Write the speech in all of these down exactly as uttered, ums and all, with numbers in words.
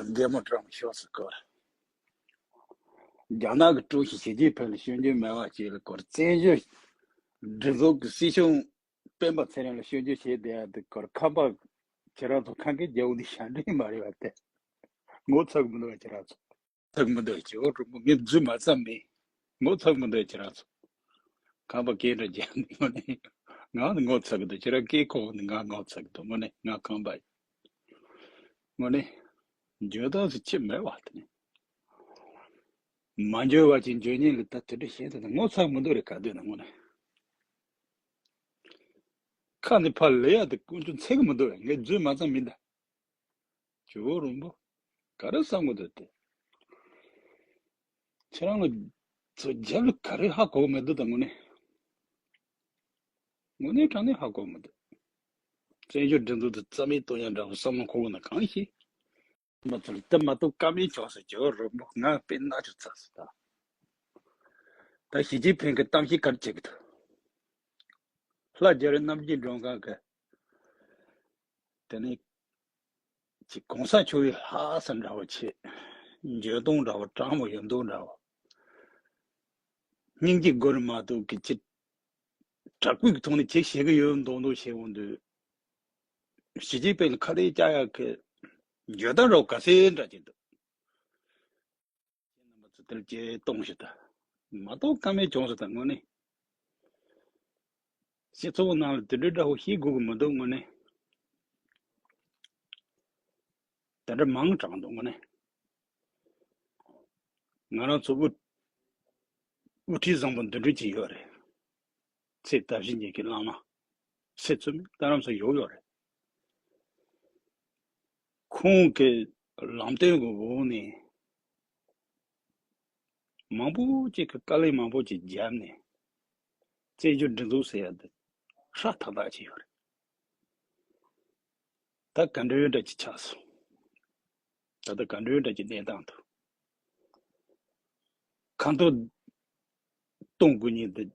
འདེམས་མོ་ཀྲང་ཤོག་སུ་སྐོར། རྒྱ་ནག་གི་ཀྲུའུ་ཞི་ཞི་ཅིན་ཕིང་ལ་སྐྱོན་བརྗོད་མེད་པ་བཅས་ལ་སྐོར་བཙན་བྱོལ་སྒྲིག་འཛུགས་ཀྱི་སྲིད་སྐྱོང་སྤེན་པ་ཚེ་རིང་ལ་སྐྱོན་བརྗོད་བྱས་བསྡད་ཡ་དེ་སྐོར་ཁམས་པ་ཁྱེད་རང་ཚོ་ཁ་མཁས་རྒྱ་བོ་འདི་ཞབས་འདྲེན་མ་རེད་བ་དེ། ངོ་ཚ་གི་མི་འདུག་བ་ཁྱེད་རང་ཚོ། ཚ་གི་མི་འདུག་ཇོ་བོ་རིན་པོ་ངས་རྫུན་མ་བརྩམས་མེད། ངོ་ཚ་གི་མི་འདུག་ཁྱེད་རང་ཚོ། ཁམས་པ་སྐད་འདྲ་རྒྱག་ནི་དངོས་གནས། ང་ནི་ངོ་ཚ་གི་འདུག་ཁྱེད་རང་སྐད་གོ་ནི་ང་ངོ་ཚ་གི་འདུག་དངོས་གནས་ང་ཁམས་པ་ཡིན། དངོས་གནས། འགྱོད་སྟངས་སུ་ཁྱི་མེད་བ་དེ་ནི། མ་འགྱོད་བ་ཅིག་འགྱོད་ཉེན་ལ་ད་དུས་འདྲ་བྱེད་དུ་ངོ་ཚ་མི་འདུག་རེད་ག་དུས་ན་དངོས་གནས། ཁ་ནས་ཕར་ལས་ཡ་དེ་དཀོན་མཆོག་འཚེ་གི་མི་འདུག་བས་ངས་རྫུན་མ་བརྩམས་མིན་ད། ཇོ་བོ་རིན་པོ། ག་རེ་བསམ་གི་འདུག་སྟེ། ཁྱེད་རང་ལ་ཚོ་རྒྱབ་ལ་ག་རེ་ཧ་གོ་གི་མི་འདུག་ད་དངོས་གནས། དངོས་གནས་དྲང་གནས་ཧ་གོ་མི་འདུག་བཙན་བྱོལ་སྒྲིག་འཛུགས་དེ་རྩ་མེད་གཏོང་ཡ་འདྲ་བོ་བསམ་བློ་འཁོར་གི་ན་གང་ཤེས། མ་ཚོར་དེ་མ་གཏོགས་ཀ་མེད་བྱུང་ཟེར་ཇོ་བོ་རིན་པོ་ང་དཔེ་ན་ཆུ་ཚ་ཟེར་ད། ད་ཞི་ཅིན་ཕིང་གི་གཏམ་བཤད་ག་རེ་བྱེད་གི་འདུག་ལྷ་རྒྱ་རི་རྣམ་རྒྱལ་མགྲོན་ཁང་གི། དེ་ནས་ཅིག་གོང་ས་མཆོག་གི་ལྷག་བསམ་འདྲ་བོ་བྱེད། འགྱོད་གདུང་འདྲ་བོ་དྲང་མོ་ཡོད་མདོག་འདྲ་བོ། སྙིང་རྗེ་དགོས་རེད་མ་གཏོགས་ཀྱི་ཅིག་དྲག་པོའི་ཐོག་ནས་ཅིག་བྱེད་ཀྱི་ཡོད་མདོག་མདོག་བྱེད་འོང་དུས། ཞི་ཅིན་ཕིང་ལ་ཁ་ལས་བཅག་ཡག་གི་འགྱོད་སྟངས་འདྲ་བོ་ག་ཚད་འདྲ་ཅིག་འདུག་ཁྱེད་རྣམ་པ་ཚོ་དེར་ཇེ་གཏོང་ཞིག་དང་། མ་གཏོགས་ཀ་མེད་བྱུང་ཟེར་དང་དངོས་གནས། སྤྱི་ཚོགས་ནང་ལ་དེ་འདྲའི་འདྲ་བོ་ཤེས་དགོས་ཀྱི་མི་འདུག་དངོས་གནས། དེ་འདྲ་མང་དྲགས་འདུག་དངོས་གནས། ང་རང་ཚོ་དབུ་དབུ་ཁྲིད་བཟང་པོ་འདི་འདྲ་ཅིག་ཡོད་རེད། ཚེ་ད་གཞི་ཉིད་ཀྱི་བླ་མ། སེ་ཚོ་མི་རྟ་རམ་སོགས་ཡོད་ཡོད་རེད། ཁོང་གི་ལམ་སྟོན་གྱི་འོག་ནས། མང་པོ་ཅིག་གི་དཀའ་ལས་མང་པོ་ཅིག་བརྒྱབ་ནས། བཙན་བྱོལ་སྒྲིག་འཛུགས་ཟེར་ཡ་འདི་ཧྲ་ཐག་ཐག་ཅིག་ཡོད་རེད། ད་ག་འདྲའི་འདྲ་ཅིག་ཆགས་སོང་། ད་ལྟ་ག་འདྲའི་འདྲ་ཅིག་གནས་སྟངས་འདུག་ཁ་འཐོར་གཏོང་དགོས་ཉེན་འདི།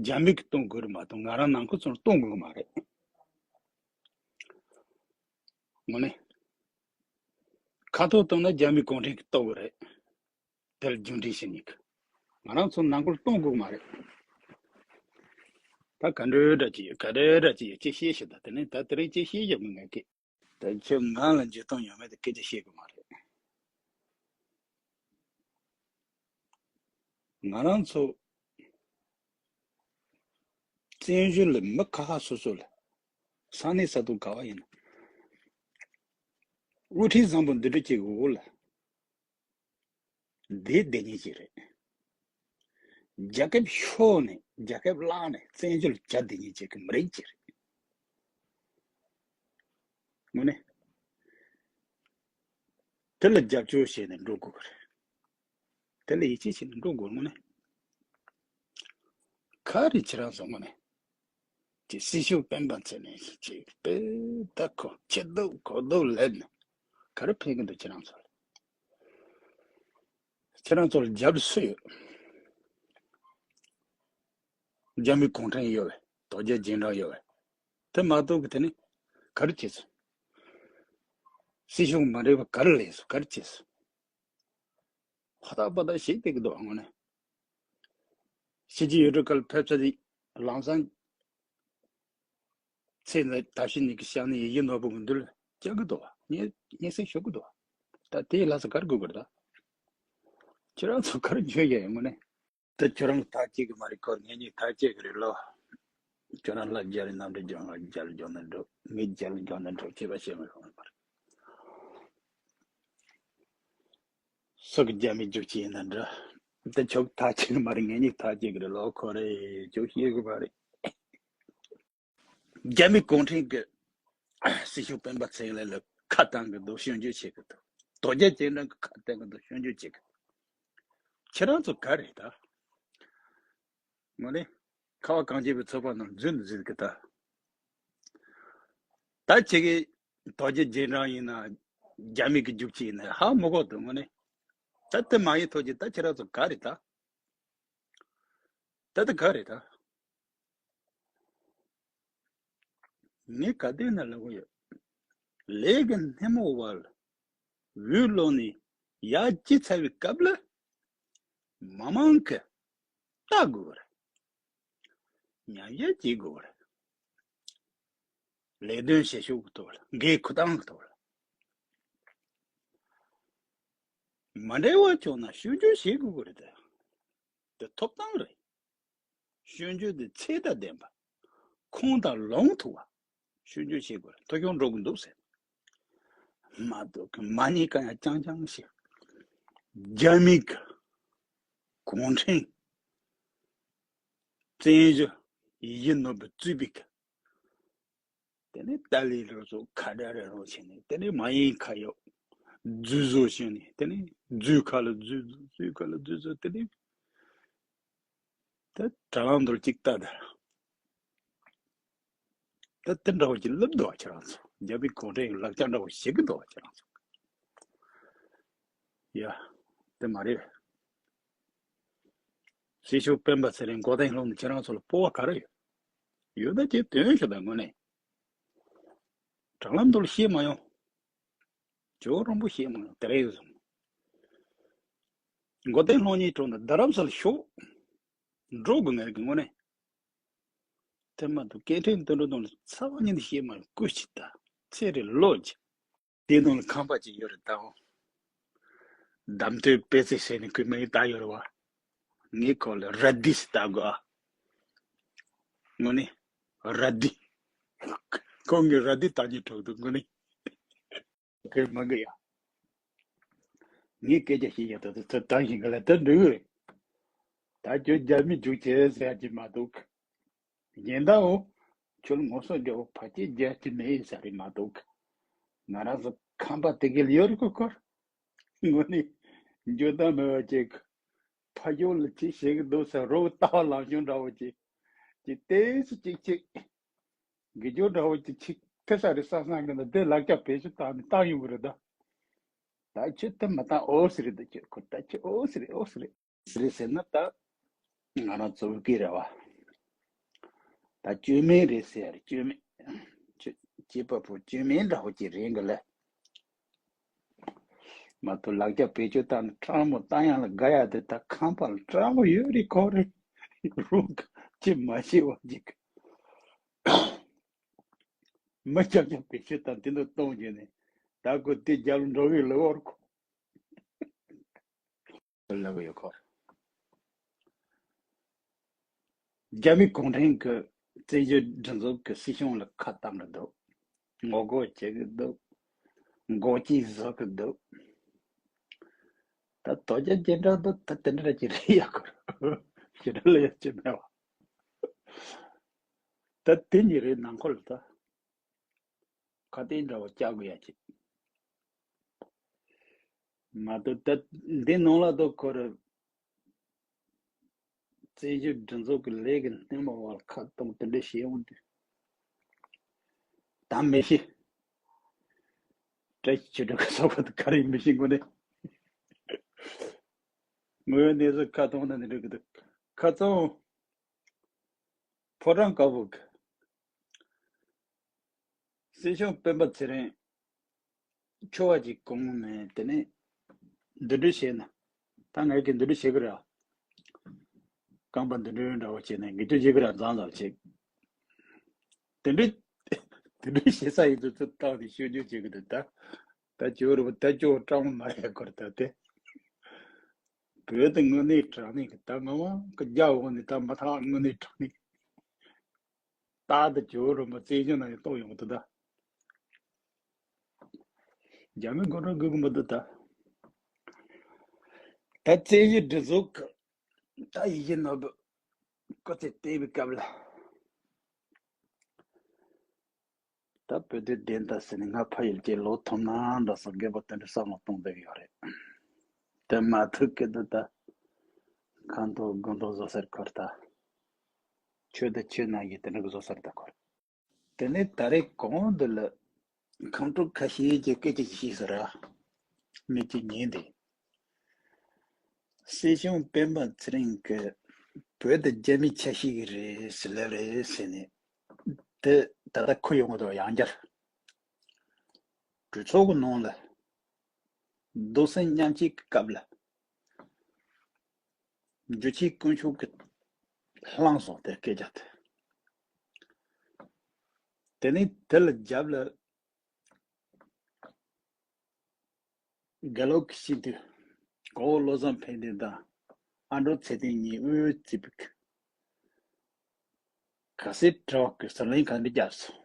རྒྱ་མི་གིས་གཏོང་དགོས་རེད་མ་གཏོགས་ང་རང་ནང་ཁུལ་ཚོར་གཏོང་དགོས་ཀྱི་མ་རེད། དངོས་གནས། ཁ་ཐོར་བཏང་ན་རྒྱ་མི་གུང་ཁྲན་གྱིས་གཏོང་གི་རེད། དེ་ལ་རྒྱུ་འབྲས་ཤེས་ཉིད་ཀྱི། ང་རང་ཚོ་ནང་ཁུལ་གཏོང་དགོས་ཀྱི་མ་རེད། ད་ག་འདྲའི་འདྲ་ཅིག་ཡོད་ག་འདྲའི་འདྲ་ཅིག་ཡོད་ཅེས་བཤད་ཤེས་ད་དེ་ནས་ད་དེ་རིང་ཅེས་བཤད་ཡོད་མི་ངེས་ཀི། ད་ཁྱོད་ང་ལ་འཇོན་ཐང་ཡོད་མེད་དེ་སྐད་ཆ་བཤད་གི་མ་རེད། ང་རང་ཚོ་བཙན་བྱོལ་ལ་མི་ཁ་ཁ་སོ་སོ་ལ་ས་གནས་ས་ཐོག་ག་བ་ཡིན་ན་དབུ་ཁྲིད་བཟང་པོ་འདི་འདྲ་ཅིག་འོག་ལ་བསྡད་བསྡད་མཁན་ཅིག་རེད། རྒྱལ་ཁབ་ཤོར་ནས་རྒྱལ་ཁབ་བརླག་ནས་བཙན་བྱོལ་གྱར་བསྡད་མཁན་ཅིག་གི་མི་རིགས་ཅིག་རེད། དངོས་གནས། དེ་ལ་རྒྱབ་སྐྱོར་བྱས་ནས་འགྲོ་དགོས་པ་རེད། དེ་ལ་ཡིད་ཆེས་བྱས་ནས་འགྲོ་དགོས་དངོས་གནས། ག་རེ་ཁྱེད་རང་ཚོ་དངོས་གནས། ཅིག་སྲིད་ཞུ་སྤེན་པ་འཚོལ་ནས་ཅིག་དཔེ་ད་ཁོ་ཁྱེད་སྡུག་ཁོ་སྡུག་ལབ་ནས་ག་རེ་ཕན་གི་འདུག་ཁྱེད་རང་ཚོ་ལ། ཁྱེད་རང་ཚོ་ལ་རྒྱབ་སུ་ཡོད། རྒྱ་མི་གུང་ཁྲན་ཡོད་བས། དོལ་རྒྱལ་རྗེས་འབྲང་ཡོད་བས། དེ་མ་གཏོགས་ཀྱི་དེ་ནི་ག་རེ་བྱས་སོང་། སྲིད་ཞུ་མ་འགྲིག་པ་ག་རེ་ལས་སོང་ག་རེ་བྱས་སོང་། ཧ་ད་པ་ད་ཞིག་བལྟས་ཀྱི་འདུག་དངོས་གནས། ཕྱི་རྒྱལ་ཡུལ་གྲུ་ཁག་ལ་ཕེབས་ཚར་དུས་ལམ་སང་ཚེ་འདི་ད་ཕྱི་གཉིས་ཀྱི་ཤ་ནི་ཡི་གེ་ནོར་བུ་གི་མདུན་ལ་བཅར་གྱི་འདུག་བ། སྙན་སྙན་སེང་ཞུ་གི་འདུག་བ། ད་དེའི་ལྷ་ས་ག་རེ་དགོས་ཀྱི་རེད་ད། ཁྱེད་རང་ཚོ་ག་རེ་འཇོན་ཡ་ཡིན་དངོས་གནས། ད་ཁྱོད་རང་ཐག་བཅད་གི་མ་རེད་ཁོ་ངེད་གཉིས་ཐག་བཅད་གི་རེད་ལོ། ཁྱོད་རང་ལ་རྒྱ་རི་རྣམ་འདྲེན་ལྗོངས་ལ་རྒྱ་ལ་ལྗོངས་ན་འགྲོ་ངས་རྒྱ་ལ་ལྗོངས་ན་འགྲོ་ཅེས་པ་བཤད་མི་ཤོང་མ་རེད། སུ་གི་རྒྱ་མི་རྒྱུག་ཅི་ཡིན་ན་འདྲ། ད་ཁྱོད་ཐག་བཅད་གི་མ་རེད་ངེད་གཉིས་ཐག་བཅད་གི་རེད་ལོ་ཁོ་རེ་ཁྱོད་ཤེས་གི་མ་རེད། རྒྱ་མི་གུང་ཁྲན་གི་སྲིད་ཤུགས་སྤེན་པ་ཚེ་རིང་ལ་ཁ་བཏང་གི་འདུག་སྐྱོན་བརྗོད་བྱེད་གི་འདུག་དོལ་རྒྱལ་རྗེས་འབྲང་གི་ཁ་བཏང་གི་འདུག་སྐྱོན་བརྗོད་བྱེད་གི་འདུག་ཁྱེད་རང་ཚོ་ག་རེད་ད། དངོས་གནས། ཁ་བ་གངས་ཅན་པའི་ཚོགས་པ་རྣམས་རྫུན་རྫུན་གི་ད། ད་ཁྱེད་ཀྱི་དོལ་རྒྱལ་རྗེས་འབྲང་ཡིན་ན་རྒྱ་མི་གི་རྒྱུག་ཁྱི་ཡིན་ན་ཧ་མི་གོ་འདུག་དངོས་གནས། ད་དེ་མ་ཡིན་ཐོག་ཅིག་ད་ཁྱེད་རང་ཚོ་ག་རེད་ད། ད་དེ་ག་རེད་ད། ངས་ག་དུས་ན་ལབ་གི་ཡོད། ལས་ཀྱི་སྣེ་མོ་བར་ལ་ འོས་སློག་ནས་ཡར་བསྐྱེད་ཚར་བའི་སྐབས་ལ། མི་མང་གིས་ལྟ་དགོས་པ་རེད། ཉམས་ཞིབ་བྱེད་དགོས་པ་རེད། ལས་དོན་བྱེད་ཕྱོགས་ཀྱི་ཐོག་ལ། འགན་འཁུར་སྟངས་ཀྱི་ཐོག་ལ། མ་འབྲེལ་བ་བྱུང་ན་སྐྱོན་བརྗོད་བྱེད་དགོས་ཀྱི་རེད་དེ། དེ་ཐོབ་ཐང་རེད། སྐྱོན་བརྗོད་དེ་ཚད་དང་ལྡན་པ། ཁུངས་དང་ལུང་ཐུག་པ། སྐྱོན་བརྗོད་བྱེད་དགོས་རེད། ཐོ་གཞུང་འགྲོ་གི་འདུག་ཟེར། མ་གཏོགས་ཀྱི་མ་ཉེས་གང་ཡང་རྐྱང་རྐྱང་ཞིག་རྒྱ་མི་གི་གུང་ཁྲན་བཙན་བྱོལ་ཡིན་ནོ་བུ་བཙུགས་པའི་གི། དེ་ནས་ཏཱ་ལའི་རུ་ཚོགས་ཁ་བྲལ་རེ་རོགས་བྱས་ནས། དེ་ནས་མ་ཡིན་ཁ་ཡོག་འཛུལ་བཟོ་བྱས་ནས། དེ་ནས་འཛུལ་ཁ་ལ་འཛུལ་བཟོ། འཛུལ་ཁ་ལ་འཛུལ་བཟོ། དེ་ནས་ད་དྲ་ལམ་དུ་གཅིག་ལྟ་དང་། ད་དེ་འདྲ་བོ་ཅིག་སླེབས་འདུག་བ་ཁྱེད་རང་ཚོ། རྒྱ་མི་གུང་ཁྲན་གྱི་ལག་ཆ་འདྲ་བོ་བྱེད་ཀྱི་འདུག་བ་ཁྱེད་རང་ཚོ། ཡ། དེ་མ་རེད། སྲིད་སྐྱོང་སྤེན་པ་ཚེ་རིང་མགོ་རྟིང་སློག་ནས་ཁྱེད་རང་ཚོ་ལ་སྤོབས་པ་ག་རེ་ཡོད། ཡོད་ན་ཁྱེད་དོན་ཤོད་དང་། དངོས་གནས་དྲ་ལམ་དུ་བཤད་མ་ཡོང་། ཇོ་རོང་པོ་བཤད་མ་ཡོང་། དེ་རེད་བཟུང་། མགོ་རྟིང་སློག་ཉིན་གྲོང་དུ་རྡ་རམ་ས་ལ་ཤོག་འགྲོ་དགོས་ངེས་ཀྱི་དངོས་གནས། དེ་མ་གཏོགས་སྐད་འཕྲིན་དུད་འགྲོ་དང་ལ་ཚ་བ་ཉིད་བཤད་མ་ཡོང་། སྐུ་མཁྱེན། ད་ཚེ་རིང་ལོ་རྒྱུ། དེ་ནང་ལ་ཁང་པ་ཅིག་ཡོད་རེད་ད། འོ། གདམ་དོན་དཔེ་ཚེ་ཟེར་ནས་ཁོས་མིང་བཏགས་ཡོད་རེད་བ། ངས་ཁོ་ལ་ར་དི་ཟེར་བཏགས་དགོས་ཨ། དངོས་གནས་ར་དི། ཁོ་ངས་ར་དི་བཏགས་ཉིན་གྲོགས་འདུག་དངོས་གནས། ཁོས་མ་གི་ཡ། ངས་སྐད་ཆ་བཤད་ཡ་ད་ད་ད་བཞིན་ག་ལ་ད་འགྲིག་གི་རེད། ད་ཁྱོད་རྒྱ་མི་རྒྱུག་བྱེད་ཟེར་གྱི་མ་འདུག་གཞན་དག་འོ། ཁྱོད་ངོ་སོ་འདྲ་བོ་ཕལ་ཆེར་རྒྱག་གི་མེད་ས་རེད་མ་གཏོགས། ང་རང་ཚོ་ཁང་པ་དེ་གའི་ལ་ཡོད་རེད་ཁོ་ཁོར། དངོས་གནས་འཇོན་ཐང་མེད་པ་ཅིག་ཕ་ཡུལ་ལ་ཅི་བྱེད་ཀྱི་འདུག་ཟེར་རོགས་ལྟ་བ་ལམ་ཞོན་འདྲ་བོ་ཅིག་ཅིག་ཏོག་ཙམ་ཅིག་ཅིག་དགེ་སྦྱོར་འདྲ་བོ་ཅིག་ཅིག་ཐེབས་ས་རེད་བསམ་བསམ་གི་ན། དེ་ལག་ཆ་བེད་སྤྱོད་བཏང་ནས་བཏང་ཡོང་གི་རེད་ད། ད་ཁྱོད་དེ་མ་བཏང་འོ་ཟེར་རེད། ད་ཁྱོད་ཁོ་ད་ཁྱོད་འོ་ཟེར་རེད། འོ་ཟེར་རེད། ཟེར་ཟེར་ན་ད་ང་རང་ཚོ་བོད་སྐད་རེད་བ། ད་བཅོས་མིན་རེད་ཟེར་ཡ་རེད། བཅོས་མིན། བཅོས་བཅོས་པ་པོ་བཅོས་མིན་འདྲ་བོ་ཅིག་རེད་གི་ལ། མ་གཏོགས་ལག་ཆ་བེད་སྤྱོད་བཏང་ནས་སྤྲང་མོ་བཏང་ཡག་ལ་དགའ་ཡ་དེ། ད་ཁང་པ་ལ་སྤྲང་མོ་ཡོད་རེད་ཁོ་རེད། རུང་ཅི་མ་ཤེས་བ་ཅིག་མི་ཅག་ཅག་བེད་སྤྱོད་བཏང་དེ་འདྲ་གཏོང་རྒྱུ་ནས། ད་ཁོ་དེ་རྒྱབ་ལ་འགྲོ་གི་ལ་བོར་ཁོ། ལབ་ཡོད་ཁོ། རྒྱ་མི་གུང་ཁྲན་གྱི་བཙན་བྱོལ་སྒྲིག་འཛུགས་ཀྱི་སྲིད་སྐྱོང་ལ་ཁ་བཏང་གི་འདུག་ངོ་རྒོལ་བྱེད་ཀྱི་འདུག་མགོ་སྐྱིལ་བཟོ་གི་འདུག་ད་དོལ་རྒྱལ་རྒྱལ་འདྲ་འདུག་ད་དེ་འདྲ་ཅིག་རེད་ཡ་ཁོ། ཞེ་དྲག་ལ་ཡ་ཅི་མེད་བ། ད་དེ་གཉིས་རེད། ནང་ཁོ་ལ་ད། ཁ་གཏད་འདྲ་བོ་བཅག་དགོས་ཡ་ཅིག་མ་གཏོགས་ད་འདི་ནང་ལ་ད་ཁོ་ར་བཙན་བྱོལ་སྒྲིག་འཛུགས་ཀྱི་ལས་ཀྱི་སྣེ་མོ་བར་ཁ་གཏོང་དེ་འདྲ་བྱེད་འོང་དུས། ད་མི་ཤེས། བཀྲ་ཤིས་ཆོས་སྒྲོན་གྱི་སོགས་པ་དང་ག་རེ་མི་ཤེས་དགོས་ནས། ངོས་གནས་ཚུལ་ཁ་གཏོང་ན་ནི་འགྲིག་གི་འདུག་ཁ་ཚང་། ཕོ་བྲང་དཀར་པོ་གི་སྲིད་སྐྱོང་སྤེན་པ་ཚེ་རིང་ཆོ་བ་ཅིག་གོང་ནས་དེ་ནས་འདི་འདྲ་བྱས་ན། ད་ངས་ཀྱི་འདི་འདྲ་བྱེད་གི་རེད། རྐང་པ་འདི་འདྲ་འདྲ་བོ་བྱས་ནས་འགི་ཅོ་བྱེད་གི་རེད། མཛངས་མཛངས་བྱེད། དེ་འདྲ་དེ་འདྲ་བྱེད་ས་ཡིན་དུས་ཚོད་བཏང་ནས་ཤོད་རྒྱུ་བྱེད་གི་འདུག་ད་ད་ཅོ་རུ་ད་ཅོ་སྤྲང་མ་རེད་གོ་ད་དེ། བོད་དུ་དངོས་གནས་དྲང་གནས་ཀྱི་ད་ང་མ་གི་རྒྱ་འོག་ནས་ད་མ་ཐག་དངོས་གནས་དྲང་གནས། རྟག་ཏུ་ཇོ་བོ་རིན་པོ་ཆེ་ནང་ཡང་གཏོང་ཡོང་གི་འདུག་ད། རྒྱ་མི་མགོ་འདྲ་དགོས་ཀྱི་མི་འདུག་ད། ད་བཙན་བྱོལ་སྒྲིག་འཛུགས་ཀྱི་ད་ཡིད་བཞིན་ནོར་བུ་སྐུ་ཚེ་བརྟན་པའི་སྐབས་ལ། ད་བོད་དོན་བདེན་མཐའ་ཟེར་ནས་ང་ཕ་ཡུལ་གྱི་ལོ་ཐོབ་ན་འདྲ་སོང་། རྒད་པོ་དེ་འདྲ་བསམ་བློ་གཏོང་བསྡད་ཡོད་རེད། དེ་མ་ཐུག་གི་འདུག་ད། ཁང་ཐོག་དགོན་ཐོག་བཟོ་སར་འཁོར་ད། ཆོས་དང་ཆོས་ནང་བཞིན་དེ་འདྲ་གི་བཟོ་སར་ད་འཁོར། དེ་ནས་ད་རེས་གོང་དུ་ལ་ཁམས་ཕྲུག་ཁ་ཤས་ཀྱིས་སྐད་ཆ་ཞིག་བཤད་ཟེར་ར། མི་གཅིག་ཉན་དེ། སྲིད་སྐྱོང་སྤེན་པ་ཚེ་རིང་གིས་བོད་དེ་རྒྱ་མིའི་ཆ་ཤས་ཀྱི་རེད་ཟེར་ལབ་རེད་ཟེར་ནས། དེ་ད་ལྟ་ཁུ་ཡོང་གི་འདུག་ཡང་བསྐྱར། གྲོས་ཚོགས་ཀྱི་ནང་ལ་ རྡོ་སེམས་མཉམ་སྐྱེས་ཀྱི་སྐབས་ལ། འཇུ་ཆེན་དཀོན་མཆོག་གིས་བླངས་སོང་དེ་སྐད་ཆ་དེ། དེ་ནས་དེ་ལ་རྒྱབ་ལ་དགེ་ལུགས་ཀྱི་སྤྱི་འཐུས་གོ་བོ་བློ་བཟང་ཕན་བདེ་དང་ཨ་འབྲུག་ཚེ་བརྟན་གཉིས་དབུས་བརྩིས་པའི་ག་སེ་དྲི་བ་གི་ཟུར་ལེན་ག་འདྲ་བརྒྱབ་སོང་།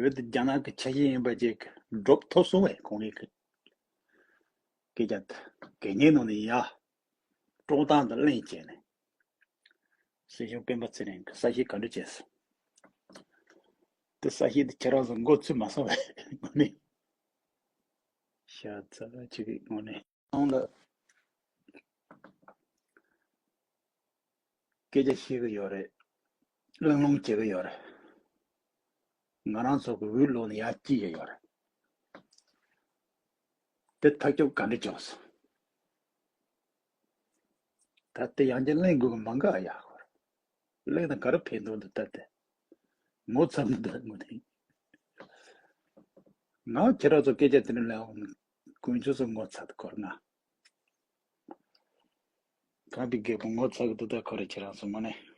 བོད་དེ་རྒྱ་ནག་གི་ཆ་ཤས་ཡིན་པ་ཅིག་སྒྲུབ་ཐུབ་སོང་བས་ཁོང་རང་གི་སྐད་ཆ་དེ་གད་སྙིགས་ནང་ནས་ཡར་དཀྲོག་སྟངས་དེ་གླེང་བྱས་ནས། སྲིད་སྐྱོང་སྤེན་པ་ཚེ་རིང་གིས་གསལ་བཤད་ག་འདྲ་བྱས་སོང་། དེ་གསལ་བཤད་དེ་ཁྱེད་རང་ཚོ་མགོ་ཚོས་མ་སོང་བས་དངོས་གནས་ཤ་ཚ་ཅིག་གི་དངོས་གནས་ནང་ལ་སྐད་ཆ་བཤད་གི་ཡོད་རེད། གླེང་སློང་བྱེད་གི་ཡོད་རེད། ང་རང་ཚོ་གི་འུད་ལོག་ནས་ཡར་སྐྱེལ་གི་ཡོད་རེད། དེ་ཐག་གཅོད་ག་འདྲ་བྱུང་སོང་། ད་ལྟ་ཡང་བསྐྱར་གླེང་དགོས་གི་མ་འགའ་ཡ་ཧོར། གླེང་ན་ག་རེ་ཕན་ཐོགས་འདུག་ད་ལྟ། ངོ་ཚ་མི་འདུག་དངོས་གནས། ང་ཁྱེད་རང་ཚོ་སྐད་ཆ་དེ་འདྲ་ལབ་འོང་ན་དཀོན་མཆོག་གསུམ་ངོ་ཚ་དུ་འཁོར་ང་། གང་གི་རྒད་པོ་ངོ་ཚ་གི་འདུག་ད་ཁོ་རེ་ཁྱེད་རང་ཚོ་དངོས་གནས།